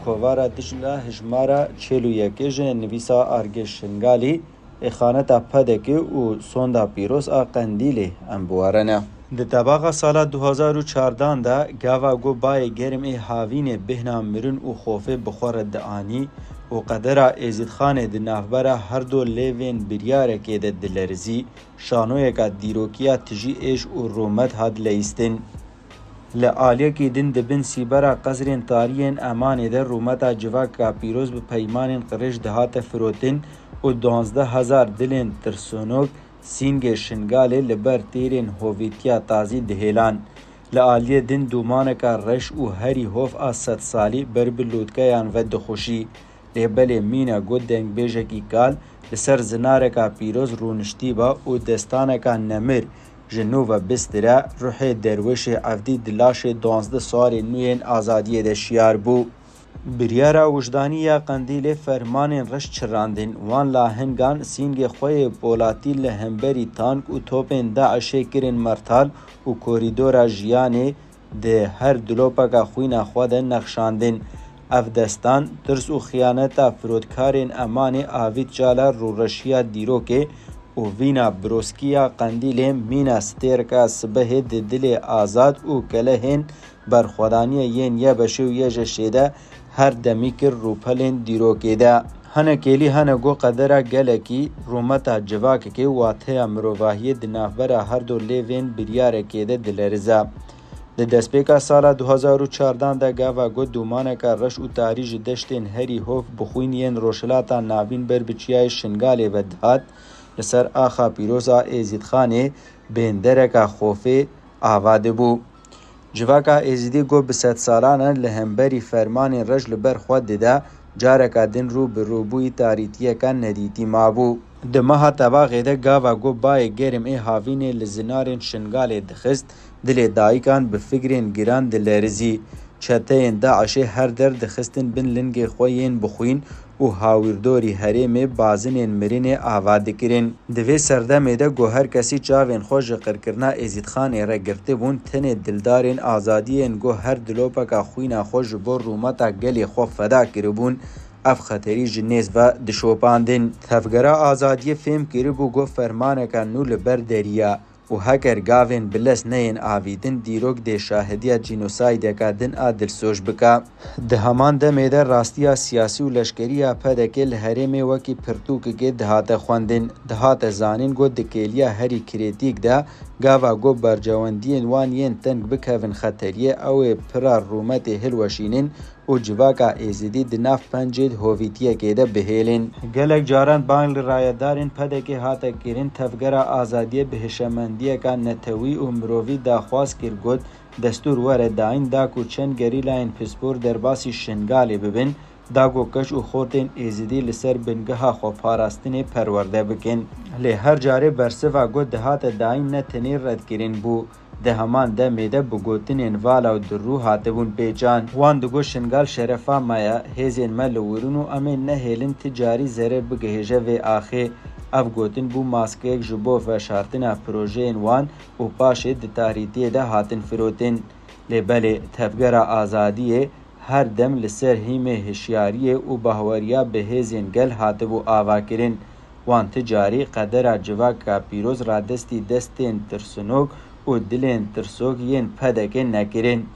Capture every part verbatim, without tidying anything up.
Kovara Dicla hijmara çêl û yekê ji nivîsa Argê Şingalî, ê xaneta P D K û Sonda Pîroz a Qendîlê em bi we re ne. Di tebaxa sala du hazar û çardan de gava ku bayê germ ê havînê bêhna mirin û xofê bi xwe re dianî û qedera Êzîdxanê di navbera her du lêvên biryarekê de dilerizî, şanoyeka dîrokiya tijî êş û rûmet hat leyîstin. Li aliyekî din di bin sîbera qezrên tarî yên Emanê de rûmeta civaka pîroz bi peymanên qirêj dihate firotin û duwazdeh hezar dilên tirsonog Sîngê Şingalê li ber tîrên hovîtiya tazî dihêlan. Li aliyê din dûmaneka reş û herî hov a sedsalî ber bi lûtkeyan ve dixuşî. Lê belê mîna got dengbêjekî kal li ser zinareka pîroz rûniştî ba û destaneka nemir ji nû ve bistire, ruhê derwêşê evdî di laşê duwazdeh swarên nû yên azadiyê de şiyar bû. Biryara wijdanî ya Qendîlê fermanên reş çirandin. Wan lahingan sîngê xwe yê polatî li hemberî tank û topên DAIŞê kirin mertal û korîdora jiyanê di her dilopeka xwîna xwe de nexşandin. Ev destan, tirs û xiyaneta firotkarên Emanê avît cala rûreşiya dîrokê û vîna biroskiya Qendîlê mîna stêrka sibehê di dilê azad û kelehên berxwedaniyê yên YBŞ û YJŞê de her demî kir rûpelên dîrokê de. Hene kêlî hene got qedera gelekî, rûmeta civakekê, wateya mirovahiyê di navbera her du lêvên biryarekê de dilerize. Di destpêka sala du hazar û çardan de gava got dûmaneka reş û tarî ji deştên herî hov bi xwîn yên Rojhilata Navîn ber bi Çiyayê Şingalê ve dihat, li ser axa pîroz a Êzîdxanê bêndereka xofê ava dibû. Civaka Êzidî got bi sedsalan e li hemberî fermanên reş li ber xwe dide, careka din rû bi rûbûyî tarîtiyeke nedîtî mabû. Di meha Tebaxê de gava got bayê germ ê havînê li zinarên Şingalê dixist, dilê dayikan bi fikrên giran dilerizî. Çeteyên DAIŞê her der dixistin bin lingê xwe yên bi xwîn û hawîrdorî herêmê bazinên mirinê ava dikirin. Di vê serdemê de ku her kesî çavên xwe ji qirkirina Êzîdxanê re girtibûn, tenê dildarên azadiyên ku her dilopeka xwîna xwe ji bo rûmeta gelê xwe feda kiribûn, ev xeterî ji nêz ve dişopandin. Tevgera Azadiyê fêm kiribû ku fermaneka nû li ber derî ye û heger gavên bi lez neyên avîtin, dîrok dê şahidiya cînosaydeka din a dilsoz bike. Di heman demê de rastiya siyasî û leşkerî ya P D K li herêmê wekî pirtûkekê dihate xwendin. Dihate zanîn ku di kêliya herî krîtîk de gava ku bercewendiyên wan yên teng bikevin xeteriyê, ew ê pira rûmetê hilweşînin û civaka Êzidî di nav pencê hovîtiyekê de bihêlin. Gelek caran bang li rayedarên P D K hate kirin, Tevgera Azadiyê bi hişemendiyeka netewî û mirovî daxwaz kir, got, destûr were dayîn da ku çend gerîlayên pispor derbasî Şingalê bibin, da ku keç û xortên Êzidî li ser bingeha xweparastinê perwerde bikin. Lê her carê bersiva ku dihate dayîn ne tenê redkirin bû, di heman demê de bi gotinên vala û dirû hatibûn pêçan. Wan digot Şingal şerefa me ye, hêzên me li wir in û em ê nehêlin ti carî zerer bigihêje vê axê. Ev gotin bû maskeyek ji bo veşartina projeyên wan û paşê di tarîtiyê de hatin firotin. Lê belê Tevgera Azadiyê her dem li ser hîmê hişyariyê û bahweriya bi hêzên gel hatibû avakirin. Wan ti carî qedera civaka pîroz radestî destên tirsinok û dilên tirsok yên P D K nekirin.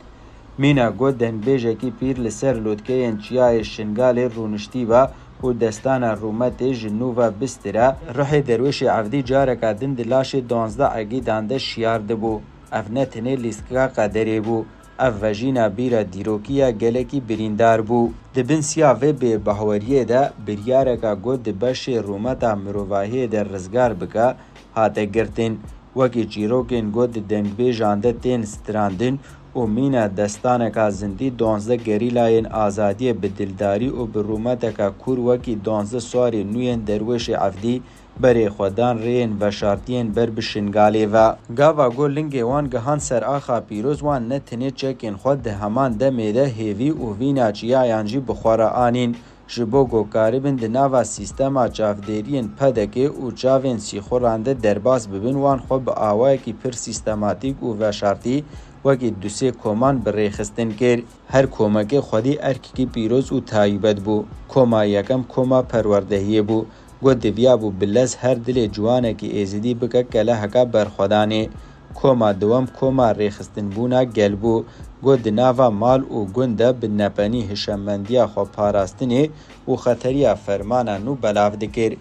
Mîna got dengbêjekî pîr li ser lotkeyên Çiyayê Şingalê rûniştî ba û destana rûmetê ji nû ve bistire, ruhê derwêşê evdî careka din di laşê duwazdeh egîdan de şiyar dibû. Ev ne tenê lîstika qederê bû. Ev vejîna bîra dîrokî ya gelekî birîndar bû. Di bin siya vê bêbahweriyê de biryareka got di beşê rûmeta mirovahiyê de rizgar bike, hate girtin. Wekî çîrokên got di dengbêjan de tên strandin û mîna destaneka zindî duwazdeh gerîlayên azadiyê bi dildarî û bi rûmeteka kûr wekî duwazdeh swarê nû yên derwêşê evdî berê xwe dan rêyên veşartiyên ber bi Şingalê ve. Gava got lingê wan gihand ser axa pîroz, wan ne tenê çekên xwe di heman demê de hêvî û vîna çiyayan jî bi xwe re anîn. Ji bo ku karibin di nava sîstema çavdêriyên P D K û çavên sîxuran de derbas bibin, wan xwe bi awayekî pir sîstematîk û veşartî wekî du sê koman bi rêxistin kir. Her komekê xwedî erkekî pîroz û taybet bû. Koma yekem koma perwerdehiyê bû. Got diviyabû bi lez her dilê ciwanekî êzidî bike keleheka berxwedanê. Koma dewem koma rêxistinbûna gel bû. Got di nava mal û gund de bi nepenî hişemendiya xwe parastinê û xeteriya fermana nû belav dikir.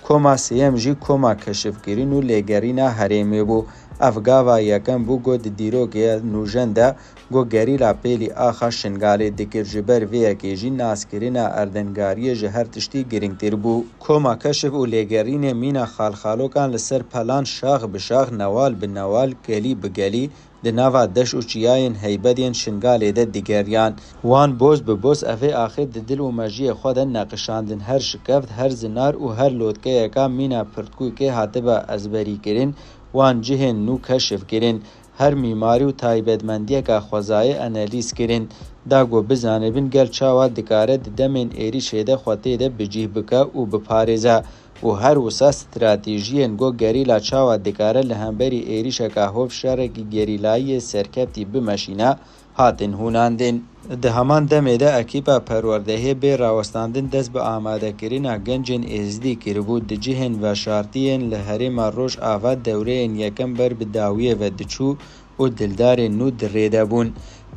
Koma sêyem jî koma keşifkirin û lêgerîna herêmê bû. Ev gava yekem bû ku di dîrokê nûjen de ku gerîla pêlî axa Şingalê dikir, ji ber vê yekê jî naskirina erdengariyê ji her tiştî girîngtir bû. Koma keşif û lêgerînê mîna xalxalokan li ser pelan şax bi şax, newal bi newal, gelî bi gelî, di nava deş û çiyayên heybet yên Şingalê de digeriyan. Wan boz bi boz evê axê di dil û mejiyê xwe de neqişandin. Her şikeft, her zinar û her lotkeyeka mîna pirtûkê hatibe ezberîkirin, wan cihên nû keşif kirin, her mîmarî û taybetmendiyeka xwezayê analîz kirin, da ku bizanibin gel çawa dikare di demên êrîşê de xwe tê de bi cih bike û biparêze. û her wisa stratejiyên ku gerîla çawa dikare li hemberî êrîşeka hov şerekî gerîlayî yê serkevtî bimeşîne, hatin hûnandin. Di heman demê de ekîpa perwerdehiyê bê rawestandin dest bi amadekirina gencên êzidî kiribû, di cihên veşartiyên li herêma Rojava dewreyên yekem ber bi dawiyê ve diçû û dildarên nû di rê de bûn,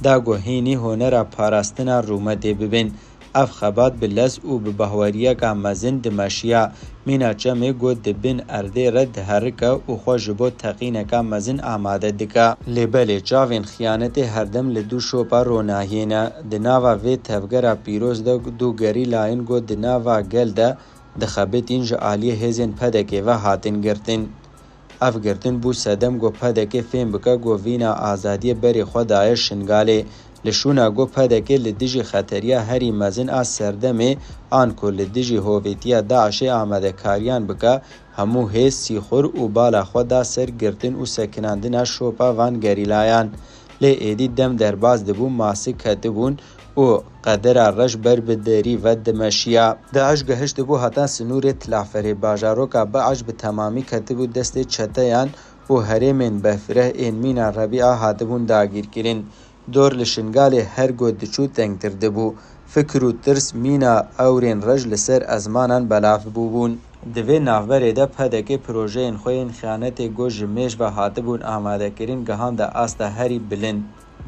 da ku hînî honera parastina rûmetê bibin. Ev xebat bi lez û bi bahweriyeka mezin dimeşiya. Mîna çemê ku di bin erdê re diherike û xwe ji bo teqîneka mezin amade dike. Lê belê çavên xiyanetê herdem li dû şopa ronahiyê ne. Di nava vê tevgera pîroz de du gerîlayên ku di nava gel de dixebitîn ji aliyê hêzên P D K'ê ve hatin girtin. Ev girtin bû sedem ku P D K fêm bike ku vîna azadiyê berê xwe daye Şingalê. Li şûna ku P D K li dijî xeteriya herî mezin a serdemê an ku li dijî hovêtiya DAIŞê amadekariyan bike, hemû hêz sîxur û bala xwe da ser girtin û sekinandina şopa van gerîlayan. Lê êdî dem derbas dibû, masik ketibûn û qedera reş ber bi derî ve dimeşiya. DAIŞ gehiştibû heta sinûrê Tilaferê, bajaroka BAIŞ bi temamî ketibû destê çeteyan û herêmên berfireh ên mîna Rebîa hatibûn dagîrkirin. Dor li Şingalê her got diçû tengtir dibû. Fikir û tirs mîna ewrên reş li ser ezmanan belav bûbûn. Di vê navberê de P D K projeyên xwe yên xiyanetê ku ji mêj ve hatibûn amadekirin gihande asta herî bilind.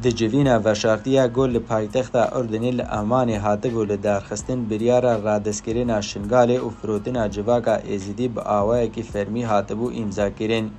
Di civîna veşartiya ku li paytexta Urdunê li Emanê hatibû lidarxistin, biryara radestkirina Şingalê û firotina civaka Êzidî bi awayekî fermî hatibû îmzakirin.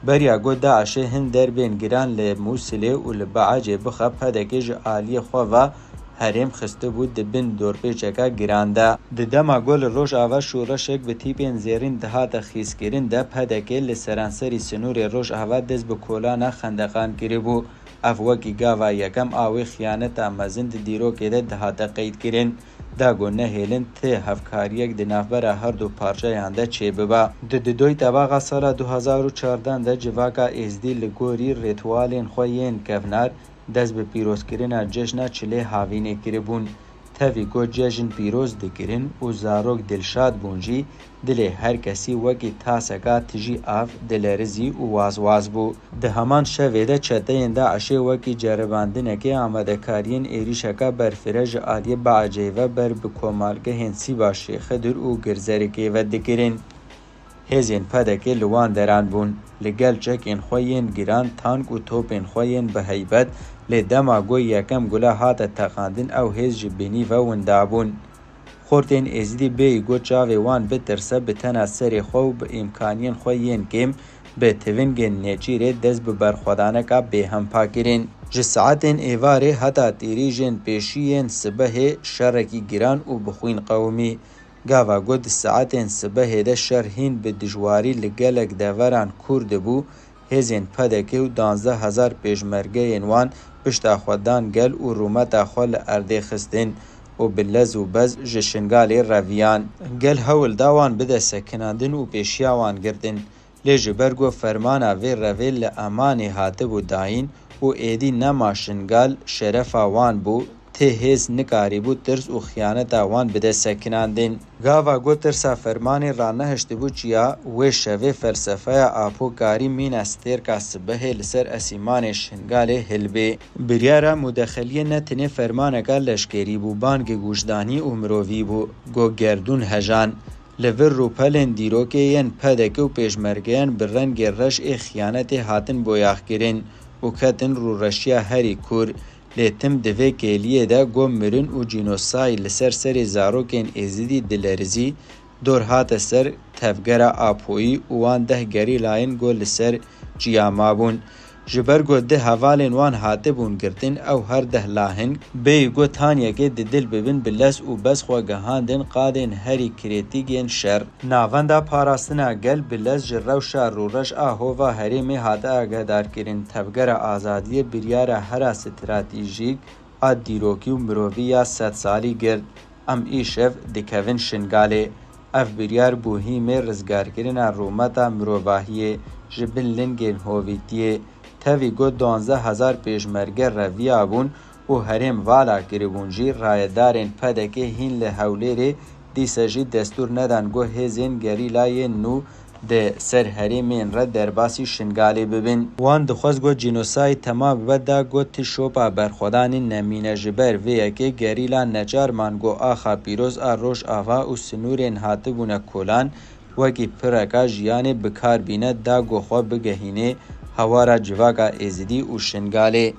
Beriya ku DAIŞê hin derbên giran li Mûsilê û li Biecê bixe, P D K ji aliyê xwe ve herêm xistibû di bin dorpêçeka giran de. Di dema ku li Rojava şoreşek bi tîpên zêrîn dihate xîzkirin de, P D K li seranserî sinûrê Rojava dest bi kolana xendeqan kiribû. Ev wekî gava yekem a wê xiyaneta mezin di dîrokê de dihate qeydkirin, da ku nehêlin ti hevkariyek di navbera her du parçeyan de çêbibe. Di dudoy tebaxa sala du hezar û çardeh de civaka Êzdî li gorî rîtualên xwe yên kevnar dest bi pîrozkirina cejna çilê havînê kiribûn. Tevî ku cejn pîroz dikirin û zarok dilşad bûn jî, dilê her kesî wekî taseka tijî av dilerizî û wazwaz bû. Di heman şevê de çeteyên DAIŞê wekî ceribandinekê amadekariyên êrîşeka berfireh ji aliyê Biecê ve ber bi komalgehên Sîba Şêxidir û Girzerikê ve dikirin. Hêzên P D K li wan deran bûn. Li gel çekên xwe yên giran, tank û topên xwe yên bi heybet, lê dema ku yekem gule hate teqandin, ew hêz ji binî ve winda bûn. Xortên Êzidî bêyî ku çavê wan bitirse, bi tena serê xwe û bi îmkaniyên xwe yên kêm, bi tivingên nêçîrê dest bi berxwedaneka bêhempa kirin. Ji saetên êvarê heta tîrîjên pêşî yên sibehê şerekî giran û bi xwîn qewimî. Gava ku di saetên sibehê de şer hîn bi dijwarî li gelek deveran kûr dibû, hêzên P D K û duwazdeh hezar pêşmergeyên wan pişta xwe dan gel û rûmeta xwe li erdê xistin û bi lez û bez ji Şingalê reviyan. Gel hewl da wan bide sekinandin û pêşiya wan girtin. Lê ji ber ku fermana vê revê li Emanê hatibû dayîn û êdî nema Şingal, şerefa wan bû, tê hêz nikarîbû tirs û xiyaneta wan bide sekinandin. Gava ku tirsa fermanê ranehiştibû çiya, wê şevê felsefeya Apo karî mîna stêrka sibehê li ser esîmanê Şingalê hilbê. Biryara mudexeliyê ne tenê fermaneka leşkerî bû, bangê wicdanî û mirovî bû, ku gerdûn hejan. Li vir rûpelên dîrokê yên P D K û pêşmergeyan bi rengê reş ê xiyanetê hatin boyaxkirin û ketin rûreşiya herî kûr. Lê tim di vê kêliyê de ku mirin û cînosay li ser serê zarokên Êzidî dilerizî, dor hate ser tevgera Apoyî û wan deh gerîlayên ku li ser çiya mabûn. Ji ber ku di hevalên wan hatibûn girtin, ew her deh lahing, bêyî ku taniyekê di dil bibin, bi lez û bez xwe gihandin qadên herî krîtîk yên şer. Navenda parastina gel bi lez ji rewşa rûreş a hova herêmê hate agadarkirin. Tevgera Azadiyê biryara hera stratejîk a dîrokî û mirovî ya sedsalî girt. Em îşev dikevin Şingalê. Ev biryar bû hîmê rizgarkirina rûmeta mirovahiyê ji bin lingên hovîtiyê. Tevî ku duwazdeh hezar pêşmerge reviyabûn û herêm vala kiribûn jî, rayedarên P D K'ê hîn li Hewlêrê dîse jî destûr nedan ku hêzên gerîla yên nû di ser herêmên re derbasî Şingalê bibin. Wan dixwest ku cînosayî temam bibe, da ku ti şopa berxwedanê nemîne. Ji ber vê yekê gerîla neçar man ku axa pîroz a Rojava û sinûrên hatibûne kolan wekî pireka jiyanê bi kar bîne, da ku xwe bigehînê hewara civaka Êzidî û Şingalê.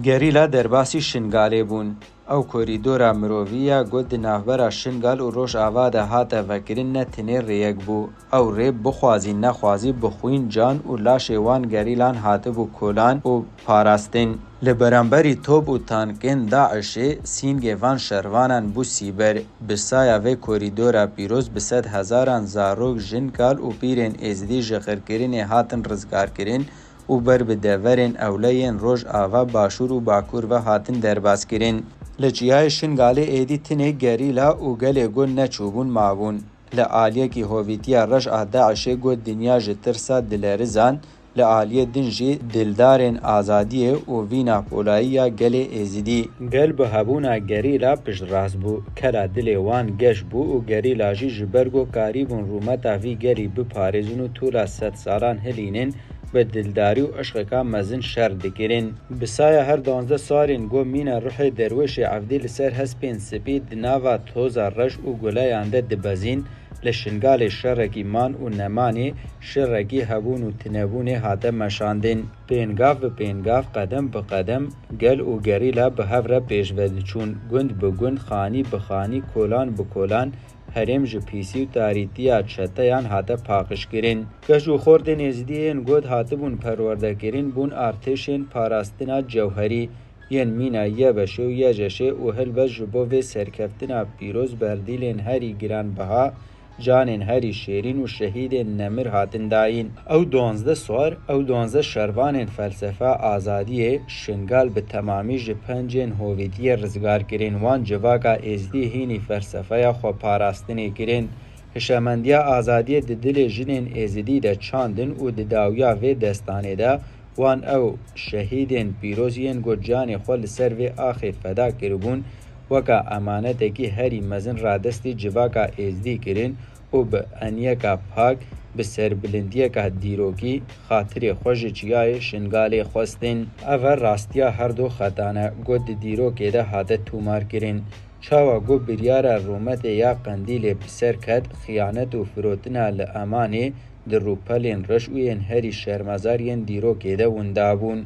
Gerîla derbasî Şingalê bûn. Ew korîdora mirovî ya ku di navbera Şingal û Rojava de hate vekirin ne tenê rêyek bû. Ew rê bixwazî nexwazî bi xwîn, can û laşê wan gerîlan hatibû kolan û parastin. Li beramberî top û tankên DAIŞ'ê, sîngê van şervanan bû sîber. Bi saya vê korîdora pîroz bi sed hezaran zarok, jin, kal û pîrên Êzidî ji qirkirinê hatin rizgarkirin û ber bi deverên ewle yên Rojava, Başûr û Bakur ve hatin derbaskirin. Li çiyayê Şingalê êdî tinê gerîla û gelê ku neçûbûn mabûn. Li aliyekî hovîtiya reş a DAIŞ'ê ku dinya ji tirsa dilerizan, li aliyê din jî dildarên azadiyê û vîna polayî ya gelê Êzidî. Gel bi hebûna gerîla piştrast bû. Kela dilê wan geş bû û gerîla jî ji ber ku karîbûn rûmeta vî gelî biparêzin û tûla sedsalan hilînin, bi dildarî û eşqeka mezin şer dikirin. Bi saya her duwazdeh sarên ku mîna ruhê derwêşê Evdî li ser hespên spî di nava toza reş û guleyan de dibezîn, li Şingalê şerekî man û nemanê, şerekî hebûn û tinebûnê hate meşandin. Pêngav bi pêngav, qedem bi qedem, gel û gerîla bi hev re pêşve diçûn. Gund bi gund, xanî bi xanî, kolan bi kolan, herêm ji pîsî û tarîtiya çeteyan hate paqijkirin. Keç û xortên Êzidî yên ku hatibûn perwerdekirin, bûn artêşên parastina cewherî yên mîna YBŞ'ê û YJŞ'ê û helbet ji bo vê serkeftina pîroz berdîlên herî giranbiha, canên herî şêrîn û şehîdên nemir hatin dayîn. Ew duwazdeh swar, ew duwazdeh şervanên felsefa azadiyê, Şingal bi temamî ji pencên hovîtiyê rizgar kirin. Wan civaka Êzidî hînî felsefeya xweparastinê kirin. Hişemendiya azadiyê di dilê jinên Êzidî de çandin û di dawiya vê destanê de wan ew şehîdên pîroz yên ku canê xwe li ser vê axê feda kiribûn, weka emanetekî herî mezin radestî civaka Êzidî kirin û bi eniyeka pak, bi serbilindiyeka dîrokî, xatirê xwe ji çiyayê Şingalê xwestin. Ev e rastiya her du xetan e ku di dîrokê de hate tûmarkirin. Çawa ku biryara rûmetê ya Qendîlê bi ser ket, xiyanet û firotina li emanê di rûpelên reş û yên herî şermezar yên dîrokê de winda bûn.